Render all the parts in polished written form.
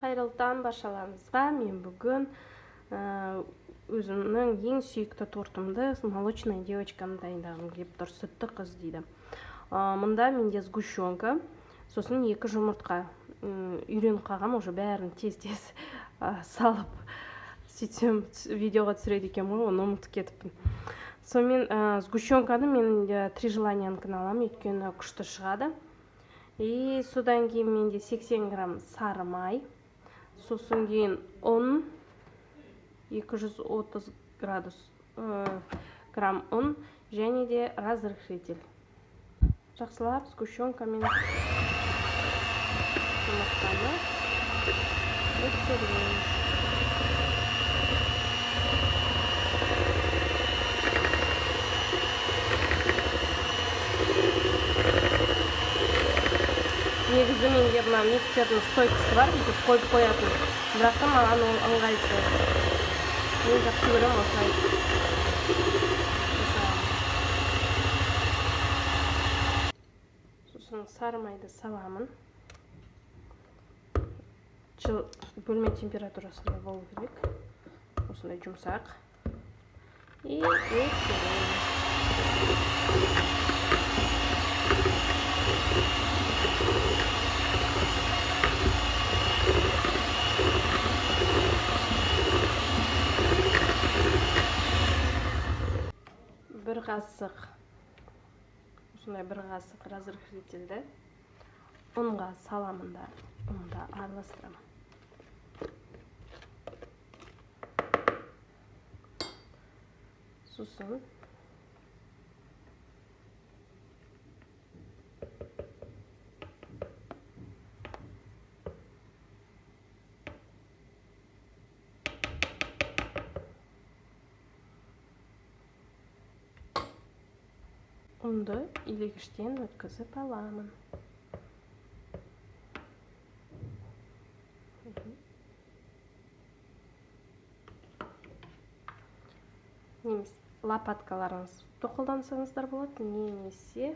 Қайырлы таң баршаларыңызға! Мен бүгін өзімнің ең сүйікті тортымды, молочная девочканы дайындағым келіп тұр, сүтті қыз дейді. Мында менде сгущенка, сосын екі жұмыртқа. Үйреніп қалғанмын уже бәрін тез-тез салып, сөйтсем, видеоға түсіреді екенмін ғой, оны ұмытып кетіппін. Сонымен, сгущенканы мен Три желаниянікін аламын, өйткені күшті шығады. И содан кейін менде 80 грамм сары май, сосын кейін ұн, 230 градус грамм ұн және де разрыхлитель. Жақсылап сгущенкамен жұмыртқаны миксерлейміз. Негізі менде мына миксердің стойкасы бар, бүйтіп қойып қоятын, бірақ та маған ол ыңғайсыз. Мен жақсы көремін осылай жасағанды. Сосын сары майды саламын. Бөлме температурасында болу керек, осындай жұмсақ. И миксерлейміз. Бір қасық, осындай бір қасық разрыхлительді ұнға саламын да, ұнды араластырамын. Сосын ұнды илегіштен өткізіп аламын. Немесе лопаткаларыңызды қолдансаңыздар болады, немесе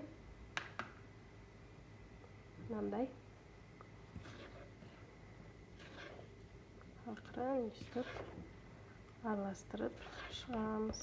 мынандай ақырын өйстіп араластырып шығамыз.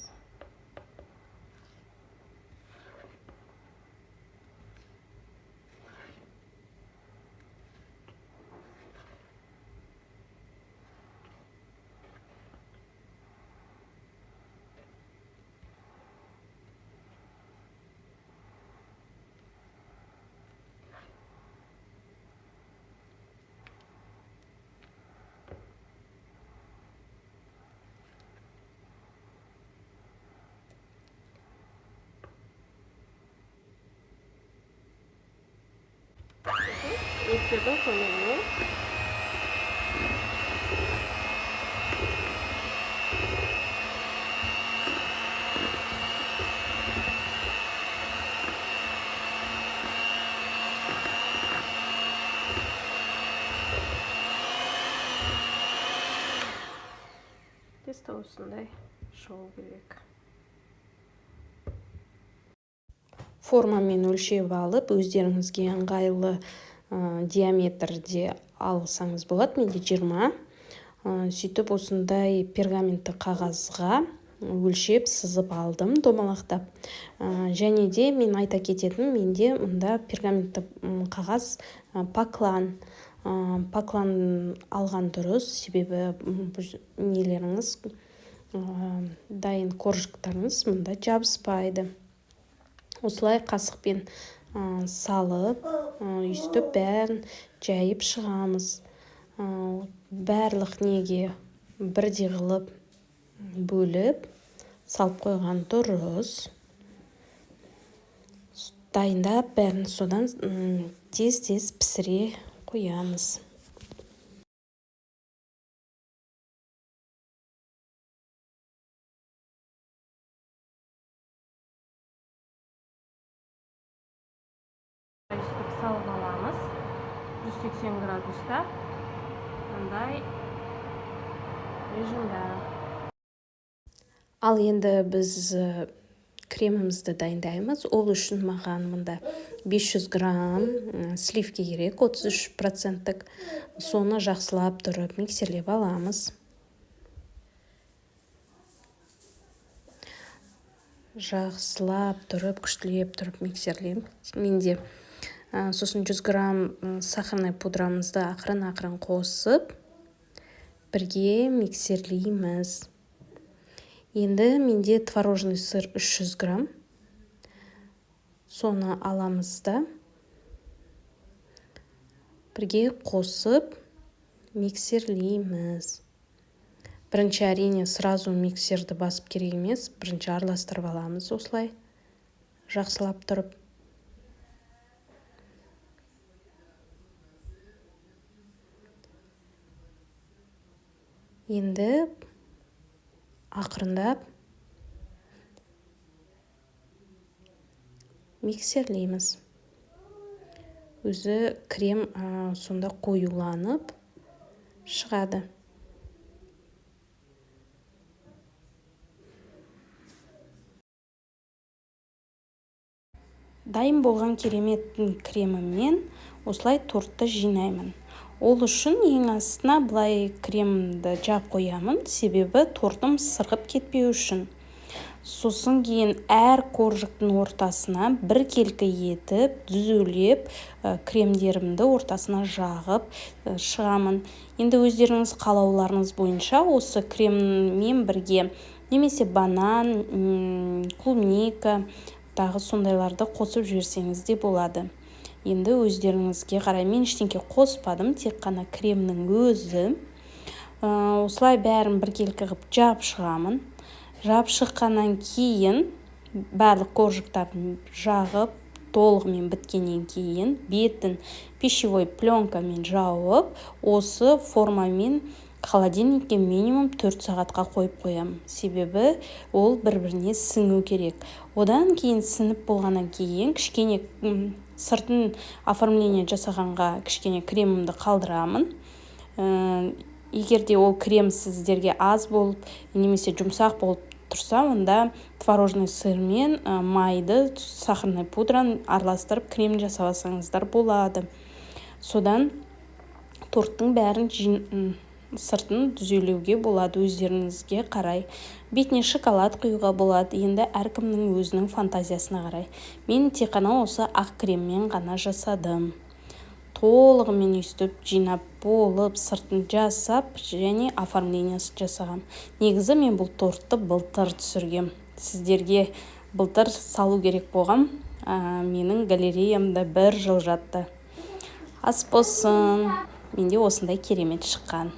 Миксердің көмегімен тесто осындай шығу керек. Формамен өлшеп алып, өздеріңізге ыңғайлы диаметрде алсаңыз болады. Менде 20. Сөйтіп осындай пергаментті қағазға өлшеп сызып алдым домалақтап. Және де мен айта кететінім, менде мында пергаментті қағаз Поклан. Поклан алған дұрыс, себебі нелеріңіз, дайын коржиктарыңыз мында жабыспайды. Осылай қасықпен салып, өйстіп бәрін жайып шығамыз. Барлық неге бірдей қылып бөліп салып қойған дұрыс. Дайындап бәрін содан тез-тез пісіре қоямыз. Өйстіп салып аламыз. 180 градуста мындай режимда. Ал енді біз Кремімізді дайындаймыз. Ол үшін маған мында 500 грамм сливки керек, 33%-тік. Соны жақсылап тұрып миксерлеп аламыз. Жақсылап тұрып, күштілеп тұрып миксерлеймін. Менде сосын 100 грамм сахарный пудрамызды ақырын-ақырын қосып, бірге миксерлейміз. Енді менде творожный сыр 300 грамм. Соны аламыз да бірге қосып миксерлейміз. Бірінші әрине сразу миксерді басып керек емес, бірінші араластырып аламыз осылай жақсылап тұрып. Енді ақырындап миксерлейміз. Өзі крем сонда қоюланып шығады. Дайын болған керемет креміммен осылай тортты жинаймын. Ол үшін ең астына былай кремді жағып қоямын, себебі тортым сырғып кетпеу үшін. Сосын кейін әр коржиктің ортасына біркелкі етіп, түзулеп, кремдерімді ортасына жағып шығамын. Енді өздеріңіз қалауларыңыз бойынша осы креммен бірге немесе банан, клубника, тағы сондайларды қосып жіберсеңіз де болады. Енді өздеріңізге қарай, мен ештеңке қоспадым, тек қана кремнің өзі. Осылай бәрін біркелкі қылып жап шығамын. Жап шыққаннан кейін барлық коржиктарын жағып, толығымен біткеннен кейін бетін пищевой пленкамен жауып, осы формамен холодильникке минимум 4 сағатқа қойып қоямын. Себебі ол бір-біріне сіңу керек. Одан кейін сіңіп болғаннан кейін кішкене сыртын оформление жасағанға кішкене кремімді қалдырамын. Егер де ол крем сіздерге аз болып немесе жұмсақ болып тұрса, онда творожный сырмен майды, сахарный пудраны араластырып крем жасап алсаңыздар болады. Содан торттың бәрін сыртын түзелеуге болады өздеріңізге қарай. Бетіне шоколад құюға болады, енді әркімнің өзінің фантазиясына қарай. Мен тек қана осы ақ креммен ғана жасадым. Толығымен өйстіп жинап болып, сыртын жасап және оформлениясын жасағам. Негізі мен бұл тортты былтыр түсіргем. Сіздерге былтыр салу керек болғам. Менің галереямда бір жыл жатты. Ас болсын. Менде осындай керемет шыққан.